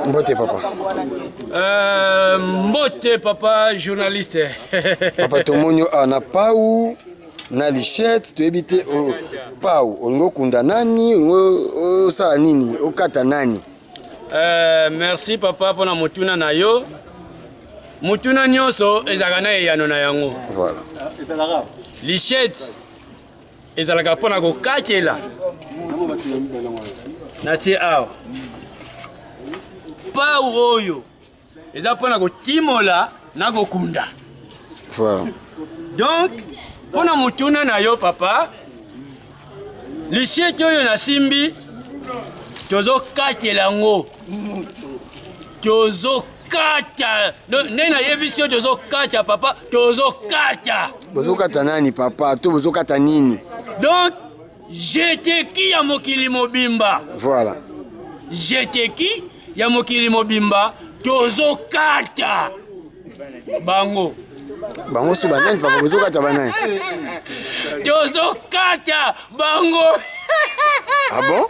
Mbote papa. Mbote papa journaliste. Papa, tomoni yo awa na pau na lichette, toyebi te pau olingi okunda nani, olingi osala nini, okata nani? Merci papa mpona motuna na yo. Motuna nyonso ezalaka na eyano na yango. Voilà. Lichette ezalaka mpona kokatela natie awa. Pau oyo eza mpona kotimola na kokunda. Voilà. Donc mpona motuna na yo papa, lichette oyo nasimbi, tozokatela yango, tozokata nde nayebisi yo, tozokata papa, tozokata. Bozokata nani papa, to bozokata nini? Donc jeteki ya mokili mobimba. Voilà. Jeteki ya mokili mobimba, tozokata bango. Bango so banani papa? Bozokata banani? Tozokata bango. Ah bon?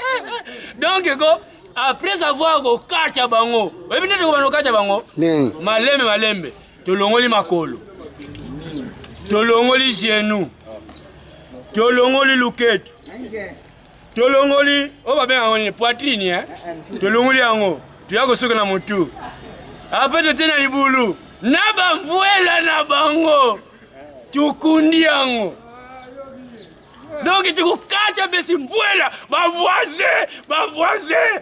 Donc ko après avoir kokata bango, oyebi nde tokobanda kokata bango. Nini? Malembe malembe, tolongoli makolo, tolongoli genou, tolongoli luketu, tolongoli oyo babenga yango nini, poitrine, eh? Tolongoli yango, toya kosuka na motu, après totie na libulu na bamvwela na bango, tukundi yango. Donc tukokata besi mvwela. Bavoisin, bavoisin,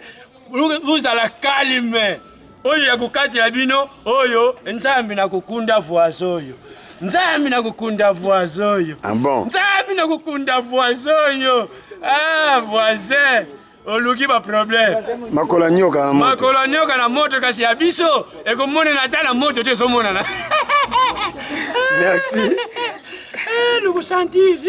bozala calme. Oyo ya kokatela bino oyo, Nzambe na kokunda voisin oyo, Nzambe na kokunda voisin oyo. Ah bon? Nzambe na kokunda voisin oyo. Ah, voisin, oluki baproblème. Makolo ya nyoka na moto. Makolo ya nyoka na moto, kasi ya biso ekomonana ata na moto te, ezomonana. Merci. Lukusentir.